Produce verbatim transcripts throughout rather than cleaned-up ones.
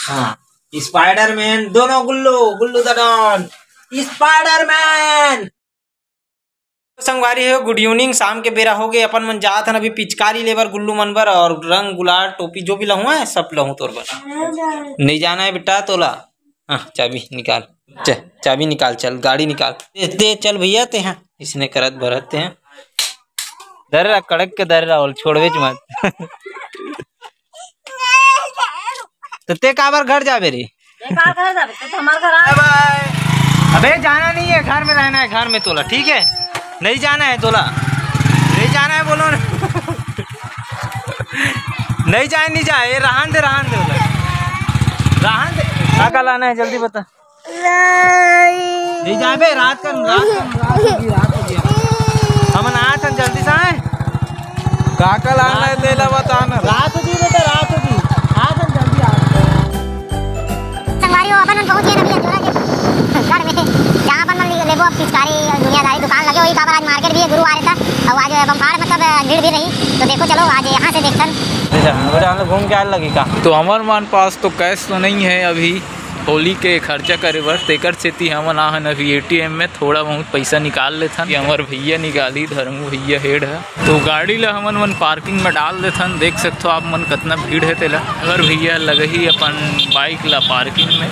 हाँ, स्पाइडरमैन, दोनों गुल्लू, गुल्लू दडन, स्पाइडरमैन। संगवारी हो, गुड इवनिंग। शाम के बेरा हो गए, अपन मन जात हन अभी पिचकारी लेबर गुल्लू मन बर, और रंग गुलाल टोपी जो भी लहूँ है सब लहूँ तोर बर। नहीं जाना है बेटा तोला। हाँ, चाबी निकाल, च-, चाबी निकाल, चल गाड़ी निकाल। दे, दे चल भैया, ते हैं इसने करत भरत ते हैं। धर रहा, कड़क के धर रहा, और छोड़वे च मत। तो ते काबर घर जाबे रे? ते का घर जाबे? ते तो हमार घर आ। अबे जाना नहीं है, घर में रहना है, घर में तोला, ठीक है? नहीं जाना है तोला, नहीं जाना है, बोलो ना। नहीं जाए, नहीं जाए, ये रहन दे, रहन दे, रहन दे। का का लाना है, जल्दी बता। नहीं जाबे, रात का, रात का, रात होगी, रात होगी। हमन आत हन जल्दी से, आए। का का लाना है, तेला बता ना। रात होगी बेटा, रात होगी। आत हन जल्दी, आत। संगवारी हो, अपन मन पहुंच गए अभी अंजोरा के गढ़ में, जहाँ अपन मन लेबो अब पिचकारी और दुनियादारी दुकान लगे होही, काबर आज मार्केट भी है, गुरुवार है, और आज बम्फाड़ मतलब भीड़ भी रही। तो देखो, चलो आज यहाँ से देखथन। अच्छा, बेटा, हम लोग घूम के आए लगी का? तो हमर मन पास तो कैश तो नहीं है अभी होली के खर्चा करे बर, तेकर सेती हमन आहन अभी एटीएम में थोड़ा बहुत पैसा निकाल लेथन, कि हमर भैया निकाली, धर्मू भैया हेड है। तो गाड़ी ला हमन मन पार्किंग में डाल देथन। देख सकथो आप मन कतना भीड़ है तेला। अगर भैया लगही अपन बाइक ला पार्किंग में।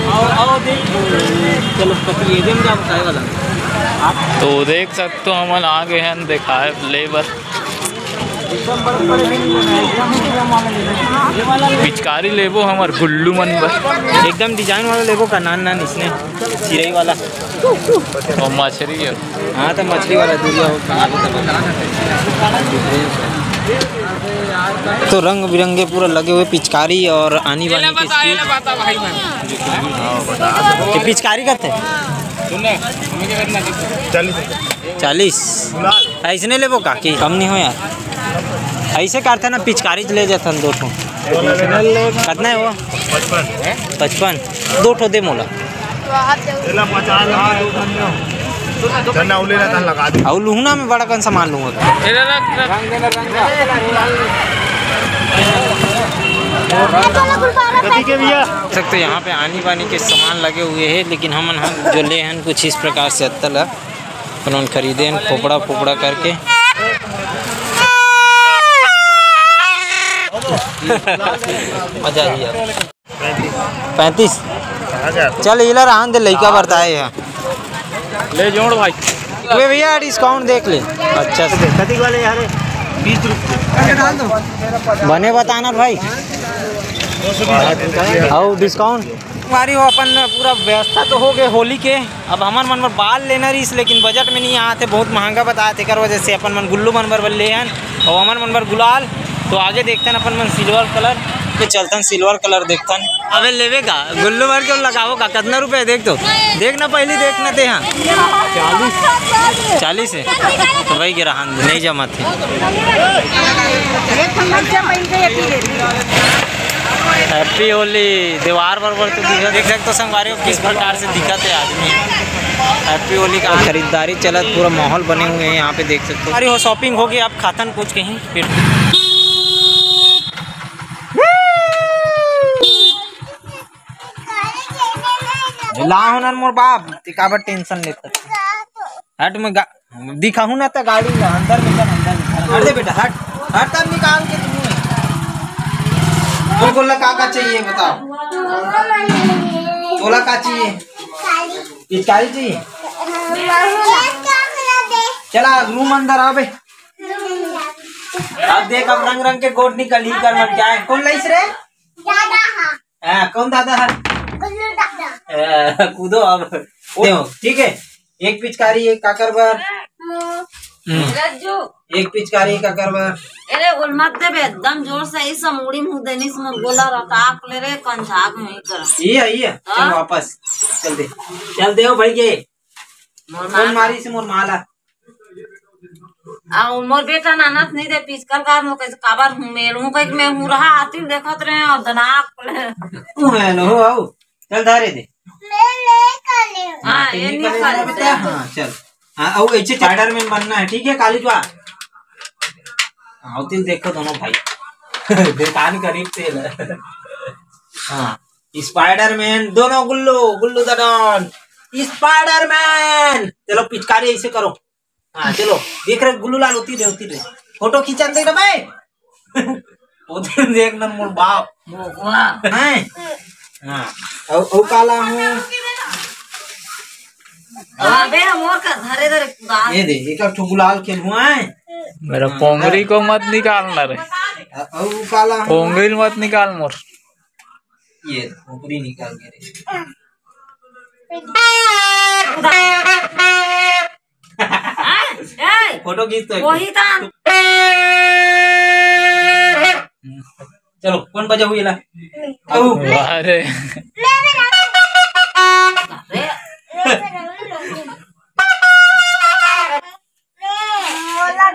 आओ, आओ, देख। चलो, पति ये दिन क्या बताए वाला? तो देख सकथो हमन आ गए हैं दिखाए लेबर। पिचकारी लेबो हमर गुल्लू मन बर। एकदम डिजाइन वाला लेबो का? नान नान इसने चिरई वाला। और मछली है। हाँ, तो मछली वाला दूरिया हो। तो रंग बिरंगे पूरा लगे हुए पिचकारी और आनी बानी के चीज। ये पिचकारी करते हैं। चालीस। ऐसने लेबो का कि कम नहीं हो यार? ऐसे करते ना, पिचकारी ले जाथन दो ठो। कितना है वो? पचपन। दो ठो दे मोला। चन्ना उले ना लगा दे। और लुहना में बड़ा कौन सामान लूंगा? देख सकते हो, यहाँ पे आनी बानी के सामान लगे हुए हैं, लेकिन हमन ह जो ले हन कुछ इस प्रकार से अत्तल ह। अपन मन खरीदे हन खोपड़ा फोपड़ा करके। मजा आ गया। पैंतीस। चल, इला रहन दे, लइका बरताए है। ले जोड़ भाई। वे भैया, डिस्काउंट देख ले। अच्छा से। कति वाले यार? बीस रुपये। बने बताना भाई। और डिस्काउंट? हमारी वो अपन पूरा व्यवस्था तो हो गए होली के। अब हमर मन बर बाल लेना रहिस, लेकिन बजट में नहीं आते, बहुत महंगा बताए, तेकर वजह से अपन मन गुल्लू मन बर ले हन और हमर मन बर गुलाल। तो आगे देखथन अपन मन सिल्वर कलर के, चलथन सिल्वर कलर देखथन। अबे लेवे का गुल्लू मन के लगावो का? कितना रुपए है? देख तो, देख ना, पहली देख ना ते। हाँ, चालीस। चालीस है तो भाई गिरा, हाँ, नहीं जमा थे। हैप्पी होली। दीवार बरोबर तो दिखत, देख सकते हो संगवारी हो किस प्रकार से दिखत है आदमी। हैप्पी होली का खरीदारी चलत, पूरा माहौल बने हुए हैं यहाँ पे, देख सकते हो। अरे हो, शॉपिंग हो गई, आप खातन कुछ कहीं पेट। ला होनर मोर बाप, ते काबर टेंशन लेता? हट में गा-, दिखाहूँ ना तो गाड़ी में, अंदर में चल, अंदर में। हट दे बेटा, हट, हट तब निकाल के तुम्हें। तुमको ला का का चाहिए बताओ? तोला का चाहिए? पिचकारी चाहिए? चला रूम अंदर आ बे। अब देख, अब रंग रंग के गोट निकल ही कर मन क्या है। कौन लाइस रे? हाँ, कौन दादा है? गुल्लू दादा। हाँ, कूदो अब। दे हो, ठीक है। एक पिचकारी, एक काकर बर। हम्म। रज्जू। एक पिचकारी, एक काकर बर। अरे, बोल मत देबे, एकदम जोर से, ऐसा मुड़ी मुंह देनी से मोर गोला रताक ले रे, कंझाक नहीं कर। ये है, ये है। हाँ? चल वापस। चल दे। चल दे हो भाई के। मोर कौन माँ। मारी से मोर माला? आ, मोर बेटा नानत नहीं दे, पिचकल का मोके काबर हूँ मेल हूँ, कहीं मैं हूँ रहा, आती देखत रहे और दनाक ले। तू है लो, हो, आओ। चल धारे दे। हाँ, ये नहीं निकल रहा बेटा। हाँ, चल। हाँ, आओ, ऐसे स्पाइडरमैन बनना है, ठीक है, काली जुआ। आओ, तिल देखो दोनों भाई। बेतान करीब से ल। हाँ, स्पाइडरमैन, दोनों गुल्लू, गुल्लू दडन, स्पाइडरमैन। चलो, पिचकारी ऐसे करो। हाँ, चलो, देख रहे गुल्लू लाल, होती रे, होती रे। फोटो खींचा दे रे भाई। होती देख ना मोर बाप। वाह। हैं? हाँ, औ, औ काला हूँ। अबे मोर का धरे धरे कुदाल। ये दे, एक ठो गुलाल खेल हुआ है। मेरा हाँ, पोंगरी हाँ। को मत निकालना रे। अ-, औ काला हूँ। पोंगरी मत निकाल मोर। ये पोंगरी निकाल के रे। ए, फोटो खींच तो एक। वही था। चलो, कौन बजा हुई ला? अरे।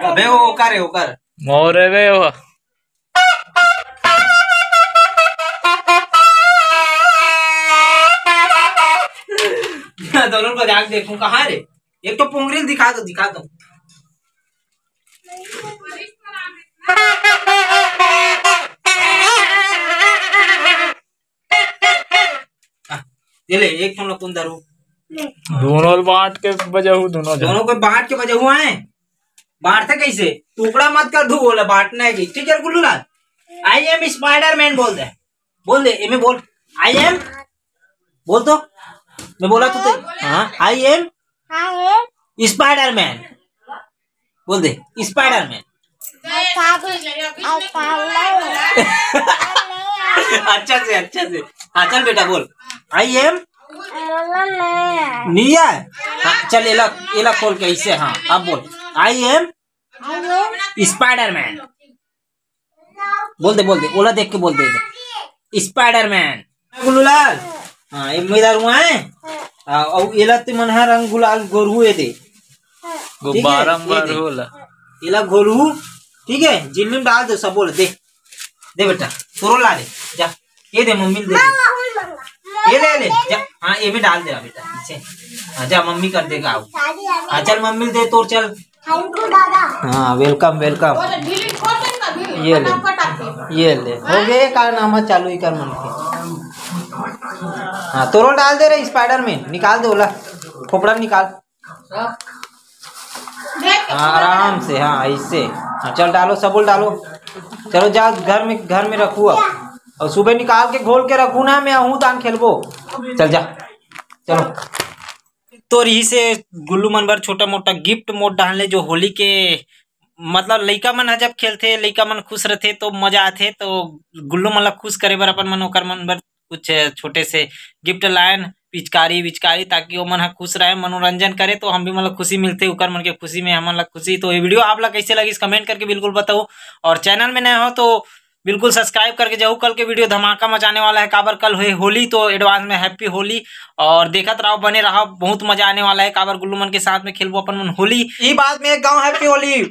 अबे वो ओकर है, ओकर। मोरे बे वो। दोनों को जाके देखूं कहाँ रे। एक तो पोंगरी ल दिखा दो, दिखा दो। ये ले, एक ठो नकुन दारू। दोनों बांट के बजा हूँ, दोनों जन। दोनों को बांट के बजा हुआ है। बांटते कैसे? टुकड़ा मत कर दू, बोला बांटना है कि। ठीक है गुल्लू लाल, आई एम स्पाइडरमैन बोल दे। बोल दे, एमे बोल, आई एम। बोल तो। मैं बोला तो ते-, हाँ, आई एम स्पाइडरमैन। बोल दे, स्पाइडरमैन। अच्छा से, अच्छा से। हाँ, चल बेटा बोल, आई एम। नहीं है। हाँ, चल एला, एला खोल के ऐसे। हाँ, अब बोल, आई एम स्पाइडरमैन। बोल दे, बोल दे, ओला देख के बोल दे, दे। स्पाइडरमैन। गुल्लू लाल। हाँ, ये मेरा रुआ है। हाँ, और एला ते मन है रंग गुलाल गोरू है दे। गुब्बारा में गोरू ला। एला गोरू, ठीक है, जिल्ली में डाल दे, सब बोल दे। दे बेटा, तोरो ला दे, जा। ये दे मम्मी ल दे दे। ये ले ले, जा। हाँ, ये भी डाल दे बेटा, पीछे। हाँ, जा मम्मी कर देगा। आओ। हाँ, चल मम्मी ल दे तोर, चल। हाँ, वेलकम, वेलकम। ये ले, ये ले। हो गए, का नाम है, चालू ही कर मन के। हाँ, तोरो डाल दे रे स्पाइडरमैन, निकाल दे ओला, खोपड़ा निकाल। हाँ, आराम से, हाँ, ऐसे। हाँ, चल डालो, सबुल डालो। चलो जाओ घर में, घर में रखू अब। और सुबह निकाल के घोल के रखू ना, मैं आहूँ तान खेलबो। चल जा, चलो। तो रही से गुल्लू मन बर छोटा मोटा गिफ्ट मोट डालने जो होली के, मतलब लइका मन ह जब खेलथे, लइका मन खुश रथे तो मजा आथे। तो गुल्लू मन ला खुश करे बर अपन मन ओकर मन बर कुछ छोटे से गिफ्ट लायन, पिचकारी विचकारी, ताकि ओमन ह खुश रहे, मनोरंजन करे। तो हम भी मतलब खुशी मिलथे ओकर मन के खुशी में, हमन ला खुशी। तो ये वीडियो आप ला कैसे लगिस, कमेंट करके बिल्कुल बताओ। और चैनल में नए हो तो बिल्कुल सब्सक्राइब करके जाहू। कल के वीडियो धमाका मचाने वाला है, काबर कल होए होली, तो एडवांस में हैप्पी होली। और देखत रहो, बने रहो, बहुत मजा आने वाला है, काबर गुल्लू मन के साथ में खेलबो अपन मन होली। ई बात में एक गाँव हैप्पी होली।